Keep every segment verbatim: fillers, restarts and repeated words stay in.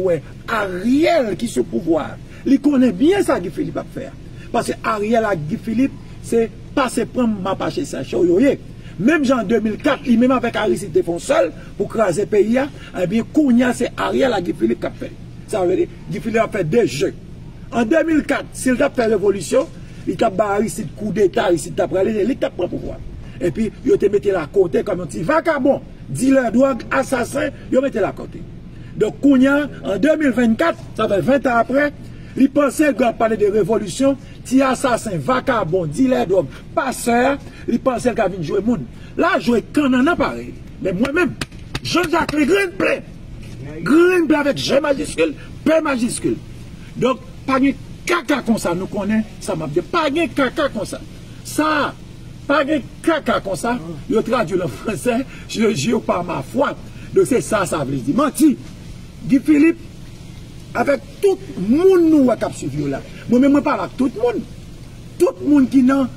Wè, Ariel ki sou pouvwa a, li konnen byen sa Guy Philippe ap fè a. Paske Ariel ak Guy Philippe, se pase pran m, m ap achte sa cho yo ye. Menm jan an de mil kat, li menm avèk Aristide te fè yon sèl pou kraze peyi a, ebyen, kounye a, se Ariel ak Guy Philippe k ap fè l. Sa vle di, Guy Philippe ap fè de je. An de mil kat, si l t ap fè revolisyon, li t ap bay Aristide koudeta, Aristide t ap rale, se li k t ap pran pouvwa. Epi, yo te mete l akote kòm yon ti vakabon, dilè dwòg, asasen, yo mete l akote. Donk, kounye a, an de mil vennkat, sa fè ven tan apre, li panse lè ap pale de revolisyon, ti asasen, vakabon, dilè dwòg, pasè a, li panse l ka vin jwe moun. L a jwe kannannan parèy. Men mwen menm, Jean-Jacques Legrenn plen. Grenn plen avèk G majiskil, P majiskil. Donk, pa gen kaka konsa, nou konnen sa m ap di. Pa gen kaka konsa. Sa, pa gen kaka konsa, yo tradui l an fransè, je jure par ma foi. Donk, se sa sa vle di. Manti. Guy Philippe, avèk tout moun nou wè k ap swiv yo la. Mwen menm, mwen pale ak tout moun. Tout moun ki nan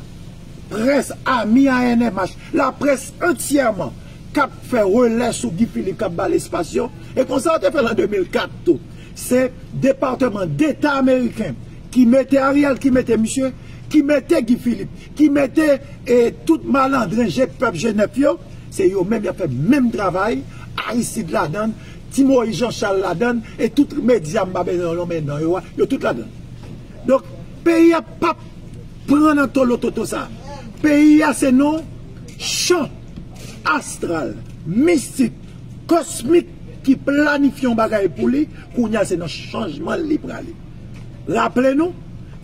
près, ami A N M H, laprès antyèman, k ap fè relè sou Guy Philippe, k ap ba l espas yo. E konsa yo te fè l an de mil kat tou. Se Depatman Deta ameriken ki mete Ariel, ki mete misye, ki mete Guy Philippe, ki mete, e, tout malandren je pèp, je nèf yo, se yo menm y ap fè menm travay, Aristide ladann, Ti Moyiz Jan Chal ladann, e tout medya m pa bezwen nonmen non yo a, yo tout ladann. Donk, peyi a p ap pran nan tolototo sa. Peyi a se nan chan astral, mistik, kosmik ki planifye yon bagay pou li, kounye a se nan chanjman li prale. Raple nou,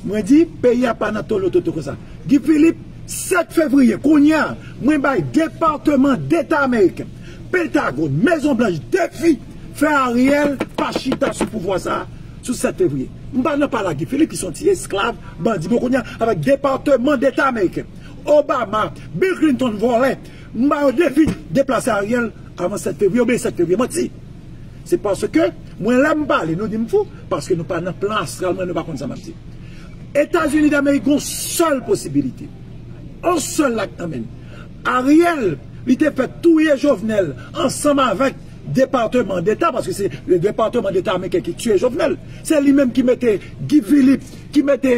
mwen di, peyi a pa nan tolototo konsa. Guy Philippe, sèt fevriye, kounye a, mwen bay Depatman Deta ameriken, Pentagòn, Mezon Blanch defi, fè Ariel pa chita sou pouvwa sa a, sou sèt fevriye. M pa nan pale ak Guy Philippe, ki se yon ti esklav, bandi. Bon, kounye a, avèk Depatman Deta ameriken, Obama, Bill Clinton, vòlè, m ba yo defi deplase Ariel avan sèt fevriye, oubyen sèt fevriye, manti. Se paske mwen, lè m pale, nou di m fou, paske nou pa nan plan astral mwen, nou pa konn sa m ap di. Etazini Damerik gon sèl posibilite. On sèl la k nan men l. Ariel, li te fè touye Jovenel ansanm avèk Depatman Deta, paske se le Depatman Deta ameriken ki tiye Jovenel. Se li menm ki mete Guy Philippe, ki mete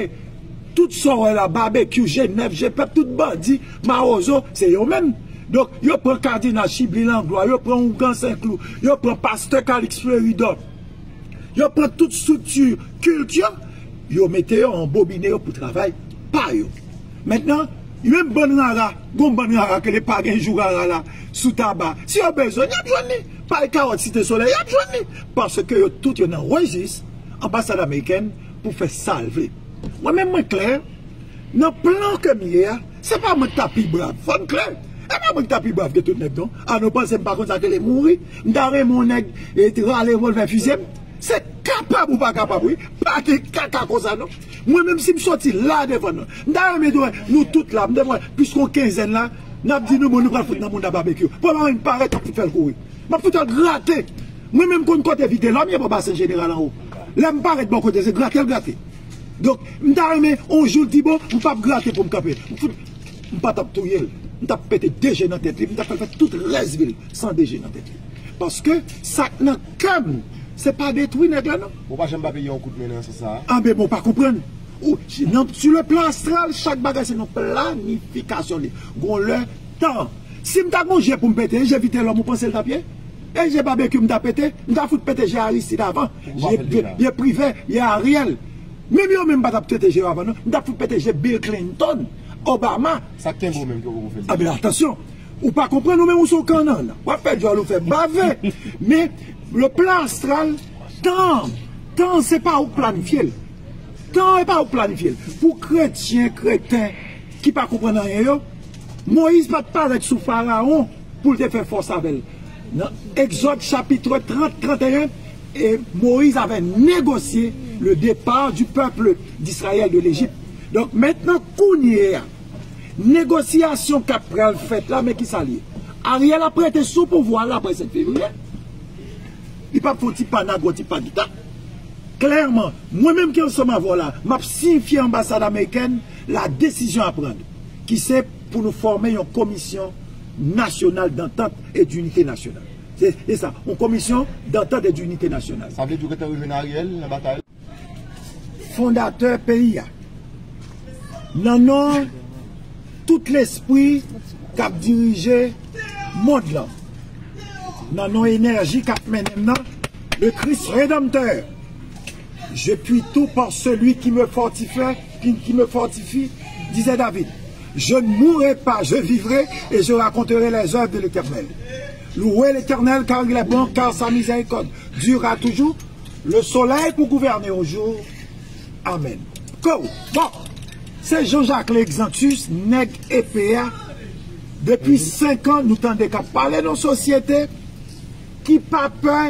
tout sa w wè la, Babekyou, G nèf, G pèp, tout bandi, Mawozo, se yo menm. Donk, yo pran Kadinal Chibli Langlois, yo pran Ougan Senklou, yo pran Pastè Calixte Fleuridor, yo pran tout estrikti kilti, yo mete yo, anbobine yo pou travay pa yo. Mentnan, menm bann rara, gon bann rara ke le pa gen jou rara la, sou Taba. Si yo bezwen, y ap jwenn li. Pay Kawòt, Site Solèy, y ap jwenn li. Paske yo tout yo nan rejis anbasad amerikèn pou fè sa l vle. Mwen menm, mwen klè, nan plan ke m ye a, se pa mwen ki ta pi brav. Fò n klè. E pa mwen ki ta pi brav ke tout nèg, non. A, nou panse m pa konn sa k rele mouri? M ta renmen yon nèg, e, rale revòlvè fize m? Se kapab ou pa kapab, wi. Pa gen kaka konsa, non. Mwen menm, si m soti la devan nou, m ta renmen di w, nou tout la, m ta renmen, plis ke yon kenzèn la, n ap di nou, bon, nou pral fout nan moun nan Babekyou. Pou mwen, m parèt, m ap fout fè l kouri. M ap fout fè l grate. Mwen menm konn kote Vitelòm ye, bò Basen Jeneral anwo. Lè m parèt bò kote, se grate l grate. Donk, m ta renmen, yon jou, l di, bon, m p ap grate pou m kanpe. M fout, m pa t ap touye l. M t ap pete de je nan tèt li, m t ap fè l fè tout rès vi l san de je nan tèt li. Paske sa k nan kè m, se pa detwi nèg la, non. Bon, pa janm ba peyi a yon kout men nan sans sa a. Anben, bon, pa konprann. Ou, si, nan, sur le plan astral, chak bagay se nan planifikasyon li. Gon lè, tan. Si m ta gon je pou m pete, e je Vitelòm, ou panse l t ap ye? E je Babekyou m ta pete, m ta fout pete je Aristide avan. Je, je Privè, je Ariel. Menm yo menm pa t ap pete je yo avan, non. M ta fout pete je Bill Clinton, Obama. Sa k kenbe w menm ki w poko fè l? Anben, atansyon. Ou pa konprann, ou menm ou se yon kannann. W ap fè djòl, ou fè bave. Men, le plan astral, tan, tan se pa ou k planifye l. Tan e pa ou k planifye l. Pou kretyen, kreten, ki pa konprann anyen yo, Moyiz pa t parèt sou Farawon pou l te fè fòs avè l. Nan Egzòd chapit trant, tranteyen, e Moyiz avè negosye le départ du peuple d'Israël de l'Égypte. Donk, mentnan, kounye a, negosyasyon k ap pral fèt la, men ki sa l ye? Ariel ap rete sou pouvwa l apre sèt fevriye. Li p ap fè yon ti pa nago, ti pa gita. Klèman, mwen menm ki ansanm avè w la, m ap siyifye anbasad amerikèn la décision à prendre, ki se pou nou fòme yon komisyon nasyonal d'entente et d'unité nationale. Se, se sa, yon komisyon dantant e dinite nasyonal. Sa vle di w gentan rejwenn Ariel nan batay la? Fondatè peyi a. Nan non tout lespri k ap dirije mond lan. Nan non enèji k ap mennen m nan, le Christ Rédempteur. Je puis tout par celui qui me fortifie, qui, qui me fortifie, disait David. Je ne mourrai pas, je vivrai et je raconterai les œuvres de l'Éternel. Louez l'Éternel, car il est bon, car sa miséricorde durera toujours. Le soleil pour gouverner au jour. Amen. Go! Bon, se Jean-Jacques Lexantus, nèg epe a. Depi senk an, nou tande k ap pale nan sosyete ki pa pè,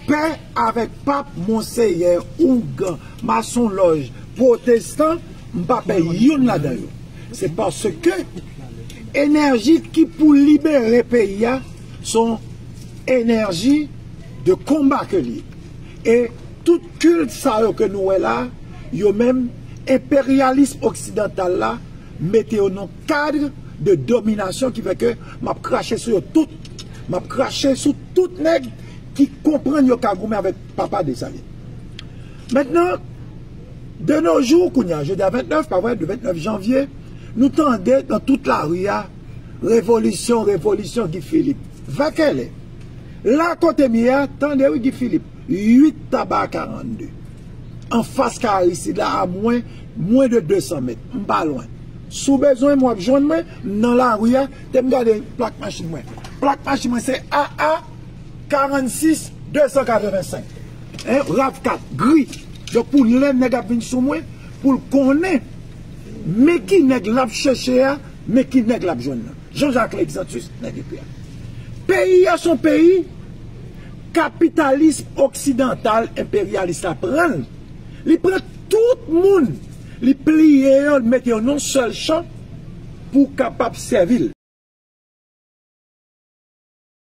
pè avèk pap, monseyè, ougan, masonlòj, pwotestan, m pa pè youn ladan yo. Se paske enèji ki pou libere peyi a, se yon enèji de konba ke li ye. E tout kilt sa yo ke nou wè la, yo menm, enperyalis oksidantal la mete yo nan kad de dominasyon ki fè ke m ap krache sou yo tout. M ap krache sou tout nèg ki konprann yo ka goumen avèk papa Desalin. Mentnan, de nos jours, kounye a, jodi a ventnèf, pa vre, de ventnèf janvye, nou tande nan tout lari a, revolisyon, revolisyon Guy Philippe. Vè kèlè? La kote m ye a, tande wi Guy Philippe, uit Taba karannde. Anfas kay Aristide la, a mwen, mwen de de san mèt. M pa lwen. Si w bezwen m, w ap jwenn mwen, m nan lari a, te m gade plak machin mwen. Plak machin mwen se A A karannsis de san katrevensenk. Hein, rav kat, gri. Donk pou lè nèg ap vin sou mwen, pou l konnen, men ki nèg l ap chèche a, men ki nèg l ap jwenn nan. Jean-Jacques Lexantus, nèg epe a. Peyi a se yon peyi kapitalism oksidantal enperyalis la pran l. Li pran tout moun, li pliye yo, li mete yo nan sèl chan pou kapab sèvi l.